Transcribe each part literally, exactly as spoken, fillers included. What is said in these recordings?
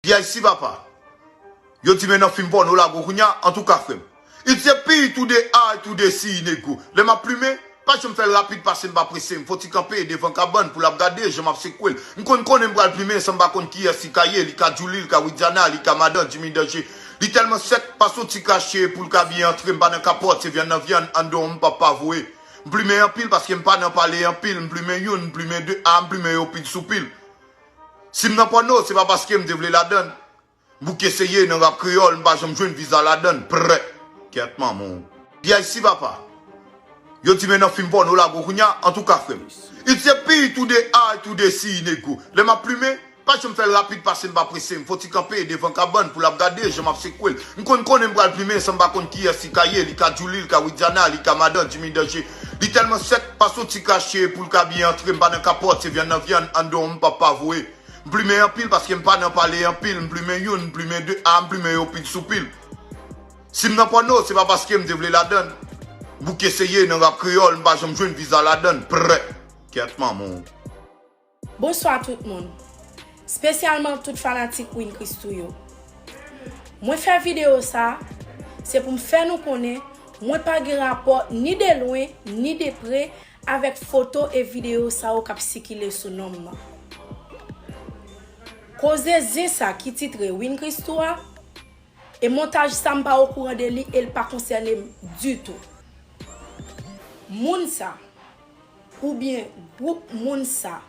P I C papa. Yo di men nan fim pòno la gwo kounya, antouka frè m. It's a P to the I to the C nego. Lè m ap plimen, pa janm fè l rapid pase m pa prese m. Fò ti kanpe devan kabann pou l ap gade jan m ap sekwe l. M konn konnen m pral plimen san m pa konn kiyès li ka ye, li ka Djouly, li ka Widiana, li ka madan Jimmy Danje. Li tèlman sèk, pa soti krache pou l ka byen antre, m pa nan kapòt, se vyann nan vyann, anndan w m p ap pa voye. M plimen anpil paske m pa nan pale anpil, m plimen youn, m plimen de, a m plimen yo pil sou pil. Si m nan pòno, se pa paske m te vle ladann. M bouke seye nan rap kreyòl, m pa janm jwenn viza ladann. Prè. Kèt manman w. P I C papa. Yo di men nan fim pòno la gwo kounya, antouka frè m. It's a P to the I to the C nego. Lè m ap plimen, pa janm fè l rapid pase m pa prese m. Fò ti kanpe devan kabann pou l ap gade jan m ap sekwe l. M konn konnen m pral plimen san m pa konn kiyès li ka ye, li ka Djouly, li ka Widiana, li ka madan Jimmy Danje. Li tèlman sèk, pa soti krache pou l ka byen antre, m pa nan kapòt, se vyann nan vyann, anndan w m p ap pa voye. M plimen anpil paske m pa nan pale anpil, m plimen youn, m plimen de, a m plimen yo pil sou pil. Si m nan pòno, se pa paske m te vle ladann. M bouke seye nan rap kreyòl, m pa janm jwenn viza ladann. Prè. Kèt manman w. Bonswa tout moun. Spesyalman tout fanatik Win Christoo yo. Mwen fè videyo sa, se pou m fè nou konnen mwen pa gen rapò ni de lwen ni de pre avèk foto e videyo sa yo k ap sikile sou non m nan. Koze zen sa ki titre Win Christoo a, e montaj sa m pa okouran de li e l pa konsène m ditou. Moun sa, oubyen gwoup moun sa,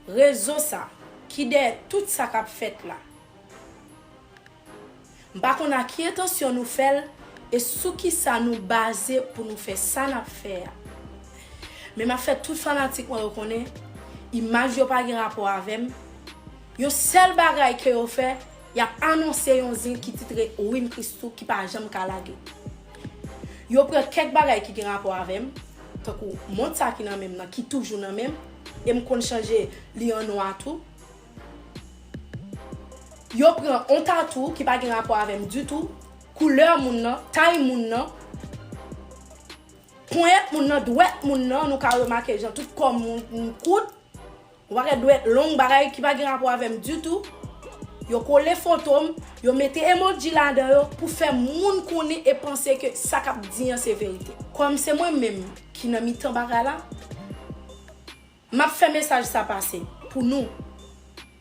rezo sa, ki dèyè tout sa k ap fèt la. M pa konn a ki entansyon nou fè l e sou kisa nou baze pou nou fè sa n ap fè a. Men m ap fè tout fanatik mwen yo konnen, imaj yo pa gen rapò avè m. Yon sèl bagay ke yo fè, y ap anonse yon zen ki titre Win Christoo ki pa janm ka lage. Yo pran kèk bagay ki gen rapò avè m, tankou mont sa ki nan men m nan, ki toujou nan men m, e m konn chanje li an nwa tou. Yo pran on tatou ki pa gen rapò avè m ditou, koulè moun nan, tay moun nan, ponyèt moun nan, dwèt moun nan, nou ka remake jan tout kò moun kout, yon pakèt dwèt long, bagay ki pa gen rapò avè m ditou. Yo kole foto m, yo mete emoji ladan yo pou fè moun konnen e panse ke sa k ap di an se verite. Kòm se mwen menm ki nan mitan bagay la, m ap fè mesaj sa pase pou nou.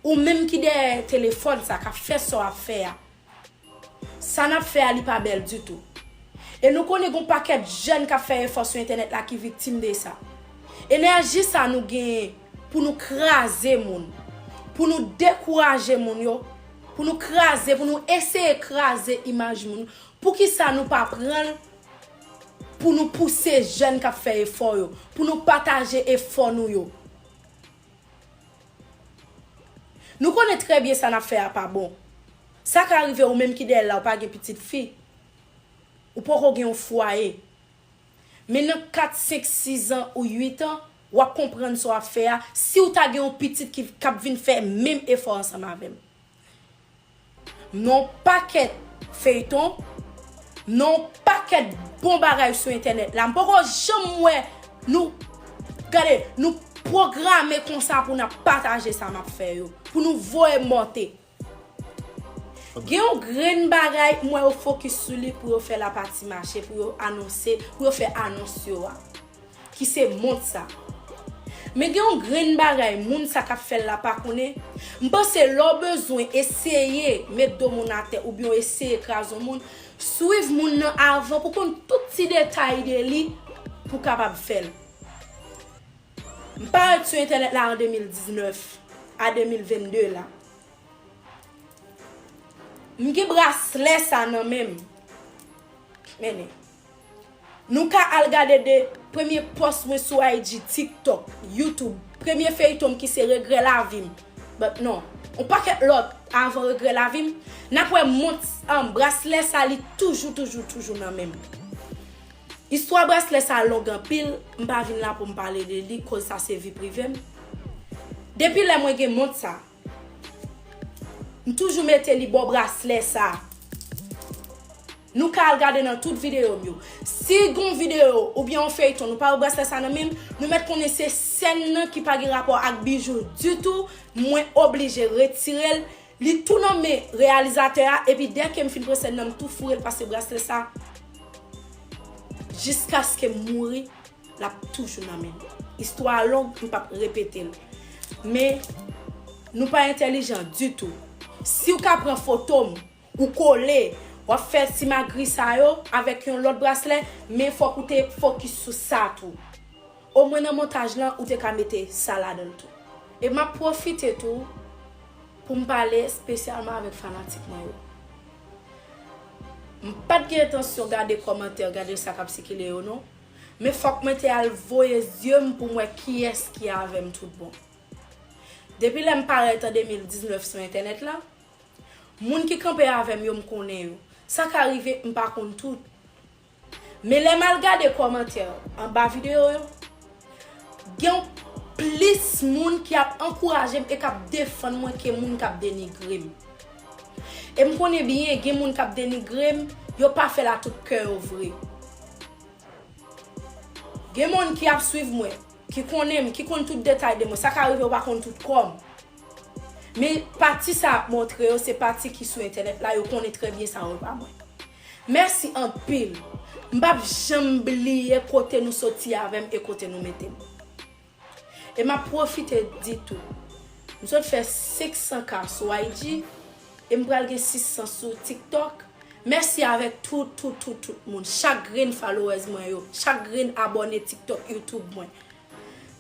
Ou menm ki dèyè telefòn sa k ap fè sa w ap fè a. Sa n ap fè a li pa bèl ditou. E nou konnen gen yon pakèt jèn k ap fè efò sou entènèt la ki viktim de sa. Enèji sa nou genyen pou nou kraze moun, pou nou dekouraje moun yo, pou nou kraze, pou nou eseye kraze imaj moun, poukisa nou pa pran l pou nou pouse jèn k ap fè efò yo, pou nou pataje efò nou yo? Nou konnen trè byen sa n ap fè a pa bon. Sa ka rive ou menm ki dèyè l la, ou pa gen pitit fi. Ou poko gen yon fwaye. Men nan kat, senk, sis an ou uit an, w ap konprann sa w ap fè a, si w ta gen yon pitit ki, k ap vin fè menm efò ansanm avè m. M nan yon pakèt feyton, m nan yon pakèt bon bagay sou entènèt la. M poko janm wè nou, gade, nou pwograme konsa pou n ap pataje sa m ap fè yo, pou nou voye monte. Gen yon grenn bagay m wè yo fokis sou li pou yo fè lapati mache, pou yo anonse, pou yo fè anons yo a, ki se mont sa. Men gen yon grenn bagay moun sa k ap fè l la pa konnen. M panse lè w bezwen eseye met do moun atè oubyen w eseye kraze yon moun, swiv moun nan avan pou konn tout ti detay de li pou w kapab fè l. M parèt sou entènèt la an de mil diznèf a de mil vennde la. M gen braslè sa nan men m. Men, nou ka al gade de premye pòs mwen sou I G, TikTok, YouTube, premye feyton m ki se Regrè Lavi m. But non, yon pakèt lòt avan Regrè Lavi m. N ap wè mont, um, braslè sa li toujou, toujou, toujou nan men m. Istwa braslè sa long anpil, m pa vin la pou m pale de li, koz sa se vi prive m. Depi lè mwen gen mont sa, m toujou mete li bò braslè sa. Nou ka al gade nan tout videyo m yo. Si gon videyo oubyen yon feyton nou pa wè braslè sa nan men m, nou mèt konnen se sèn nan ki pa gen rapò ak bijou ditou, mwen oblije retire l Li tou nan men reyalizatè a, epi dèke m fin pran sèn nan, m tou foure l pase braslè sa. Jiskaske m mouri, l ap toujou nan men m. Istwa a long, m p ap repete l. Men, nou pa entèlijan ditou. Si w ka pran foto m, ou kole, w ap fè simagri sa yo avèk yon lòt braslè, men fòk ou te fokis sou sa tou. Omwen nan montaj lan, ou te ka mete sa ladan l tou. E m ap pwofite tou pou m pale espesyalman avèk fanatik mwen yo. M pa t gen entansyon gade kòmantè, gade sa k ap sikile yo non. Men fòk mwen te al voye zye m pou m wè kiyès ki avè m tout bon. Depi lè m parèt an de mil diznèf sou entènèt la, moun ki kanpe avè m yo m konnen yo. Sa ka rive m pa konn tout. Men lè m al gade kòmantè anba videyo yo, gen plis moun ki ap ankouraje m e k ap defann mwen ke moun k ap denigre m. E m konnen byen, gen moun k ap denigre m, yo pa fè l a tout kè yo vre. Gen moun ki ap swiv mwen, ki konnen m, ki konn tout detay de mwen. Sa ka rive yo pa konn tout kò m. Men pati sa ap montre yo, se pati ki sou entènèt la, yo konnen trè byen sa yo pa mwen. Mèsi anpil. M p ap janm bliye kote nou soti avè m e kote nou mete m. E m ap pwofite di tou, m sot fè senk san K sou I G e m pral gen sis san sou TikTok. Mèsi avèk tout, tout, tout, tout moun. Chak grenn followers mwen yo, chak grenn abòne TikTok, YouTube mwen.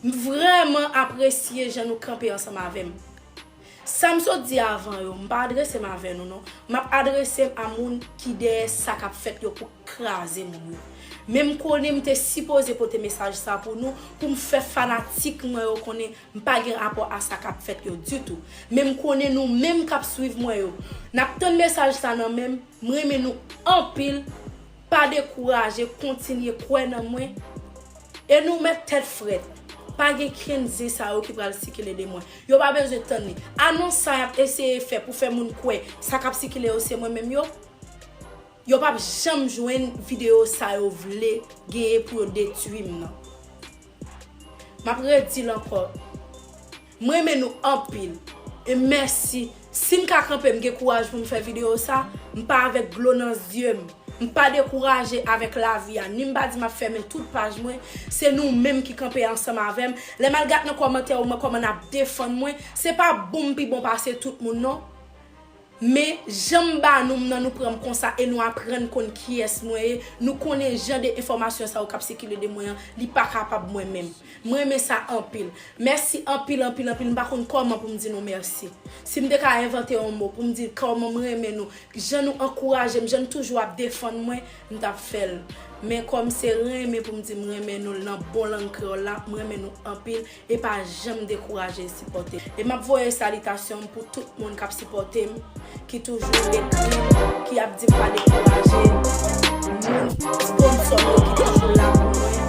M vrèman apresye jan nou kanpe ansanm avè m. Sa m sot di avan yo, m pa adrese m avè nou non. M ap adrese m a moun ki dèyè sa k ap fèt yo pou kraze moun yo. Men m konnen m te sipoze pote mesaj sa pou nou, pou m fè fanatik mwen yo konnen m pa gen rapò a sa k ap fèt yo ditou. Men m konnen nou menm k ap swiv mwen yo, n ap tann mesaj sa nan men m. M renmen nou anpil. Pa dekouraje, kontinye kwè nan mwen. E nou mèt tèt frèt. Pa gen kenn zen sa yo ki pral sikile de mwen. Yo pa bezwen tann li. Anons sa y ap eseye fè pou fè moun kwè sa k ap sikile yo se mwen menm yo, yo p ap janm jwenn videyo sa yo vle genyen pou yo detwi m nan. M ap redi l ankò. M renmen nou anpil. E mèsi. Si m ka kanpe, m gen kouraj pou m fè videyo sa, m pa avèk dlo nan zye m. M pa dekouraje avèk lavi a. Ni m pa di m ap fèmen tout paj mwen. Se nou menm ki kanpe ansanm avè m. Lè m al gad nan kòmantè yo, m wè kòman n ap defann mwen. Se pa bon m pi bon pase tout moun non. Men, jan m ba nou m nan, nou pran m konsa e nou aprann konn kiyès mwen ye. Nou konnen jan de enfòmasyon sa yo k ap sikile de mwen an, li pa kapab mwen menm. M renmen sa anpil. Mèsi anpil, anpil, anpil. M pa konn kòman pou m di nou mèsi. Si m te ka envante yon mo pou m di kòman m renmen nou, jan nou ankouraje m, jan nou toujou ap defann mwen, m t ap fè l. Men kòm se renmen pou m di m renmen nou nan bon lang kreyòl la, m renmen nou anpil. E pa janm dekouraje sipòte m. E m ap voye salitasyon m pou tout moun k ap sipòte m, ki toujou ekri, ki ap di m pa dekouraje, moun sponsò m yo ki toujou la pou mwen.